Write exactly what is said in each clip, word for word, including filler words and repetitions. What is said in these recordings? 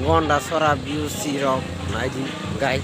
Gonda sora view si rok naidi guys.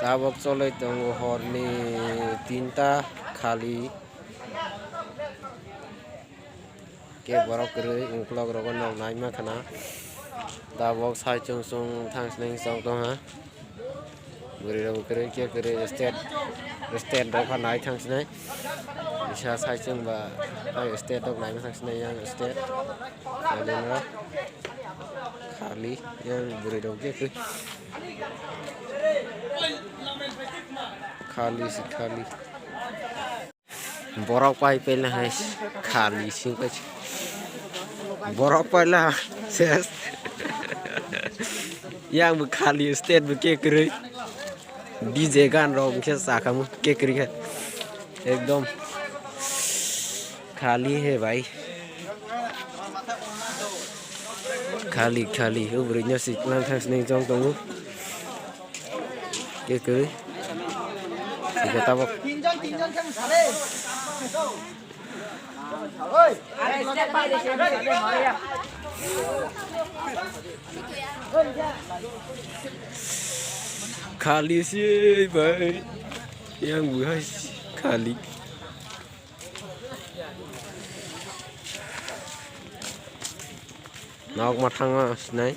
Tabok choloi tongo horni tinta khali. Ke borok kwrwi ukulok rogo nog nai ma khana. Tabok sai chwng chwng thang sini chwng tong ha. Bwrwi rok kwrwi ke kwrwi state state rok pha nai thang sinai. Isa sai chwng ba hai state rok nai ma thang sinai yang state. Khali yang bwrwi rok ke kwrwi. Khali si khali. Borok pai pela hai khali sing pai. Borok paila ses. Yang bo khali state bo ke kwrwi. D J gan rok hwnkhe sakhamu ke kwrwi khe. Ekdom khali he bhai. Khali khali o bwrwi no si nang thang sini jong tongo. Ke kwrwi. Sika tabok. Khali si bhai. Yang buhai khali. Nok ma thangma sinai.